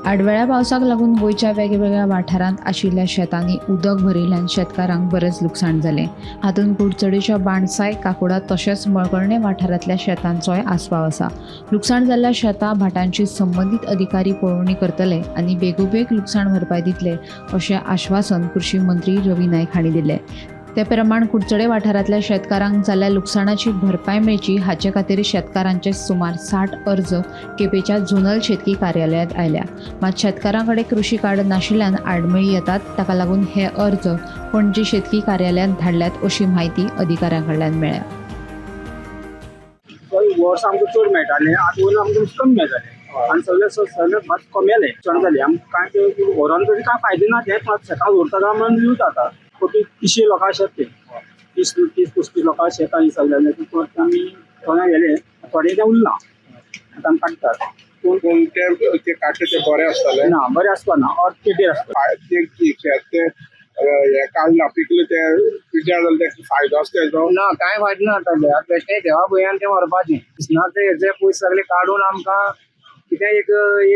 आडवेळ्या पावसाक लागून गोंयच्या वेगवेगळ्या वाठारांत आशिल्ल्या शेतांनी उदक भरिल्ल्यान शेतकारांक बरेंच लुकसाण जालें. हातूंत कुडचडेच्या बाणसाय, काकोडा तशेंच मळकर्णे वाठारांतल्या शेतांचोय आस्पाव आसा. लुकसाण जाल्ल्या शेतां भाटांची संबंदीत अधिकारी पळोवणी करतले आनी बेगोबेग लुकसाण भरपाय दितले, अशें आश्वासन कृशी मंत्री रवी नायक हांणी दिलें. ते प्रमाण कुडचडे वाठारांतल्या शेतकारांक जाल्ल्या लुकसाणाची भरपाय मेळची हाचे खातीर शेतकारांचे सुमार 60 अर्ज केपेंच्या झोनल शेतकी कार्यालयांत आयल्या. मात शेतकारां कडेन कृशी कार्ड नाशिल्ल्यान आडमेळी येतात. ताका लागून हे अर्ज पणजी शेतकी कार्यालयांत धाडल्यात, अशी म्हायती अधिकाऱ्यां कडल्यान मेळ्ळ्या. वर्स आमकां चड मेळटालें, आतां वयल्यान आमकां कमी मेळटालें आनी सगळें सगळें भात कमी चड जालें. आमकां कांय ते व्हरोन तरी कांय फायदो ना. तें शेतां दवरता काय म्हणून यूज जाता. कोटी 300 लोकां शेत तें, 30 30 35 लोकां शेत आनी सगळ्यांनी परत आमी थोडें गेले, थोडें तें उरलां. आतां आमी काडटात पूण पूण ते ते काडटा ते बरें आसतलें? ना, बरें आसपा ना ऑर पेड्डेर आसता. ते शेत ते हें काडलां, पिकलें, तें पिड्ड्यार जालें, तेका फायदो आसा तेजो? ना, कांय फायदो ना. आतां बेश्टें देवा भंयान तें व्हरपाचें ना. ते हेजे पयशे सगळे काडून आमकां कितें एक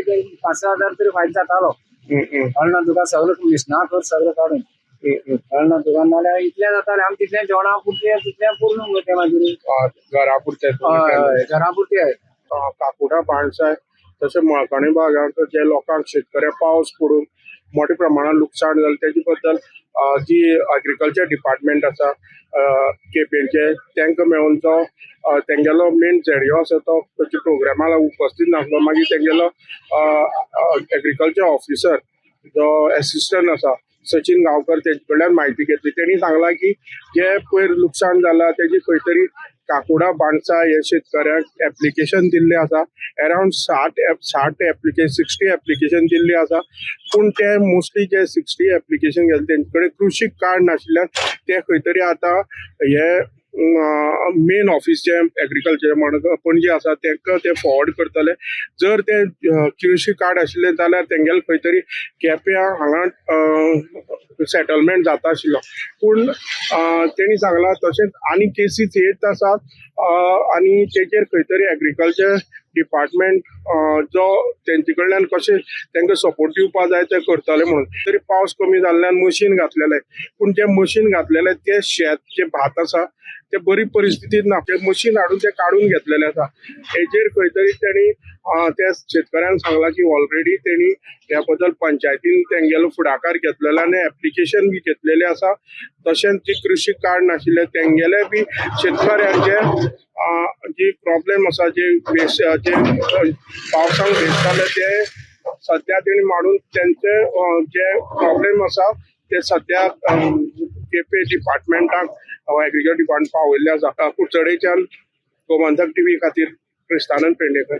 एक 5-6 हजार तरी फायदो जातालो. कळना तुका? सगळें मिशना खर्च सगळें काडून, कळना तुका? नाल्यार इतलें जातालें आमी, तितलें जेवणा पुरतें, तितलें पूर्ण तें मागीर. हय, घरा पुरतें. हय हय घरा पुरतें. काकुटा, बाणसाय तशें मळकणी भागांत जे लोकांक, शेतकऱ्यांक पावस पडून मोठ्या प्रमाणात लुकसाण जालें, तेजे बद्दल जी एग्रीकल्चर डिपार्टमेंट आसा केपेंचे, तांकां मेळून जो तेंगेलो मेन झेडयो आसा तो ताच्या प्रोग्रामाक उपस्थित नासलो. मागीर तेंगेलो एग्रीकल्चर ऑफिसर जो एसिस्टंट आसा सचिन गांवकर, तेजे कडल्यान म्हायती घेतली. तेणी सांगलां की जे पयर लुकसाण जालां तेजी खंय तरी काकुडा, बाणसा हे शेतकऱ्यांक एप्लिकेशन दिल्लें आसा. अरावंड 60 एप्लिकेशन, 60 एप्लिकेशन दिल्ली आसा. पूण ते मोस्टली जे 60 एप्लिकेशन गेले, तेंचे कडेन कृशी कार्ड नाशिल्ल्यान ते खंय तरी आतां हे मेन ऑफिस जे एग्रीकल्चर म्हण पणजे आसा, तांकां ते फॉरवर्ड करतले. जर ते कृशी कार्ड आशिल्ले जाल्यार तेंगेले खंय तरी केप्यां हांगा सेटलमेंट जाता आशिल्लो. पूण तेणी सांगलां, तशेंच आनी केसीस येत आसात आनी तेजेर खंय तरी एग्रीकल्चर डिपार्टमेंट जो तेंचे कडल्यान कशें तांकां सपोर्ट दिवपा जाय ते करतले म्हणून. तरी पावस कमी जाल्ल्यान मशीन घातलेले, पूण जे मशीन घातलेले ते शेत जे भात आसा ते बरी परिस्थितीत ना. ते मशीन हाडून ते काडून घेतलेले आसा. हेजेर खंय तरी तेणी त्या शेतकऱ्यांक सांगलां की ऑलरेडी तेणी ह्या बद्दल पंचायतीन तेंगेलो फुडाकार घेतलेलो आनी एप्लिकेशन बी घेतलेले आसा. तशेंच जी कृशी कार्ड नाशिल्ले तेंगेले बी शेतकऱ्यांचे जी प्रॉब्लेम आसा, जे जे पावसाक भेजताले, ते सद्या तेणी मांडून तेंचे जे प्रॉब्लेम आसा ते सद्या केपे डिपार्टमेंटाक, एग्रीकल्चर डिपार्टमेंट पावयल्ले आसा. कुडचडेच्यान गोमंतक टीव्ही खातीर क्रिस्तानंद पेंडेकर.